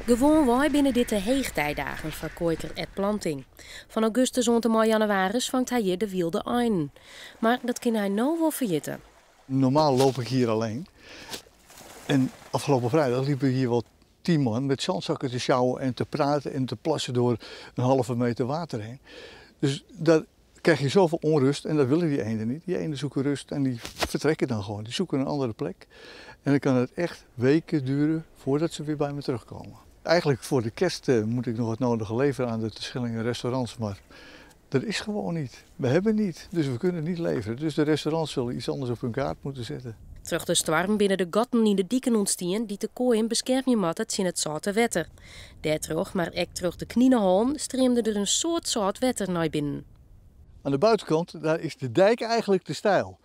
Gewoanwei binne dit de heechtijdagen foar koaiker Ed Planting. Fan augustus oant en mei jannewaris fangt hy hjir de wylde einen. Mar dat kin hy no wol ferjitte. Normaal loop ik hier alleen. En afgelopen vrijdag liepen hier wel 10 man met zandzakken te sjouwen en te praten en te plassen door een halve meter water heen. Dus daar krijg je zoveel onrust en dat willen die eenden niet. Die eenden zoeken rust en die vertrekken dan gewoon. Die zoeken een andere plek. En dan kan het echt weken duren voordat ze weer bij me terugkomen. Eigenlijk voor de kerst moet ik nog het nodige leveren aan de Terschellinger restaurants, maar dat is gewoon niet. We hebben niet, dus we kunnen niet leveren. Dus de restaurants zullen iets anders op hun kaart moeten zetten. Troch de stoarm binne der gatten yn de diken ûntstien dy't de koaien beskermje moatte tsjin it sâlte wetter. Dêrtroch, mar ek troch de kninehoalen, streamde der in soad sâlt wetter nei binnen. Aan de buitenkant, daar is de dijk eigenlijk te steil.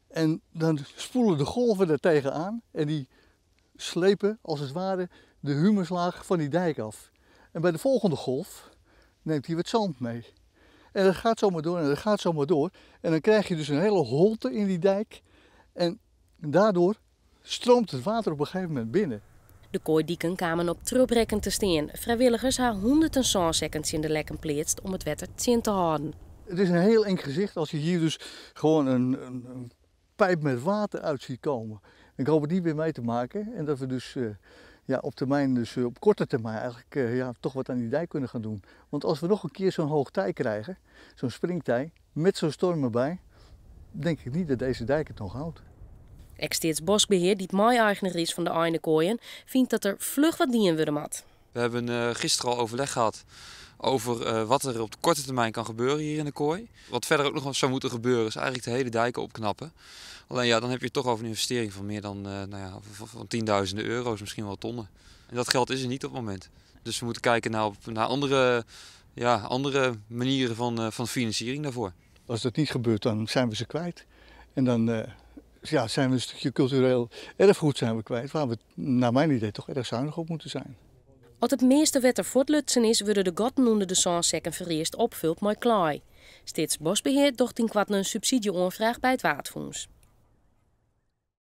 En dan spoelen de golven daar tegenaan en die slepen als het ware de humuslaag van die dijk af. En bij de volgende golf neemt hij wat zand mee. En dat gaat zomaar door en dat gaat zomaar door. En dan krijg je dus een hele holte in die dijk. En daardoor stroomt het water op een gegeven moment binnen. De koaidiken kamen op trochbrekken te stean. Frijwilligers ha hûnderten sânsekken tsjin de lekken pleatst om it wetter tsjin te hâlden. Het is een heel eng gezicht als je hier dus gewoon een pijp met water uit ziet komen. Ik hoop het niet weer mee te maken en dat we dus ja, op termijn, dus op korte termijn eigenlijk ja, toch wat aan die dijk kunnen gaan doen. Want als we nog een keer zo'n hoog tij krijgen, zo'n springtij, met zo'n storm erbij, denk ik niet dat deze dijk het nog houdt. Ek Steatsboskbehear, dy't mei-eigener is fan de einekoaien, fynt dat der fluch wat dien wurde moat. We hebben gisteren al overleg gehad over wat er op de korte termijn kan gebeuren hier in de kooi. Wat verder ook nog zou moeten gebeuren is eigenlijk de hele dijken opknappen. Alleen ja, dan heb je het toch over een investering van meer dan nou ja, van tienduizenden euro's, misschien wel tonnen. En dat geld is er niet op het moment. Dus we moeten kijken naar andere, ja, andere manieren van financiering daarvoor. Als dat niet gebeurt, dan zijn we ze kwijt. En dan ja, zijn we een stukje cultureel erfgoed zijn we kwijt, waar we naar mijn idee toch erg zuinig op moeten zijn. As it measte wetter fuortlutsen is, wurde de gatten ûnder de sânsekken foarearst opfuld mei klaai. Steatsboskbehear docht ynkoarten in subsydzje-oanfraach by it Waadfûns.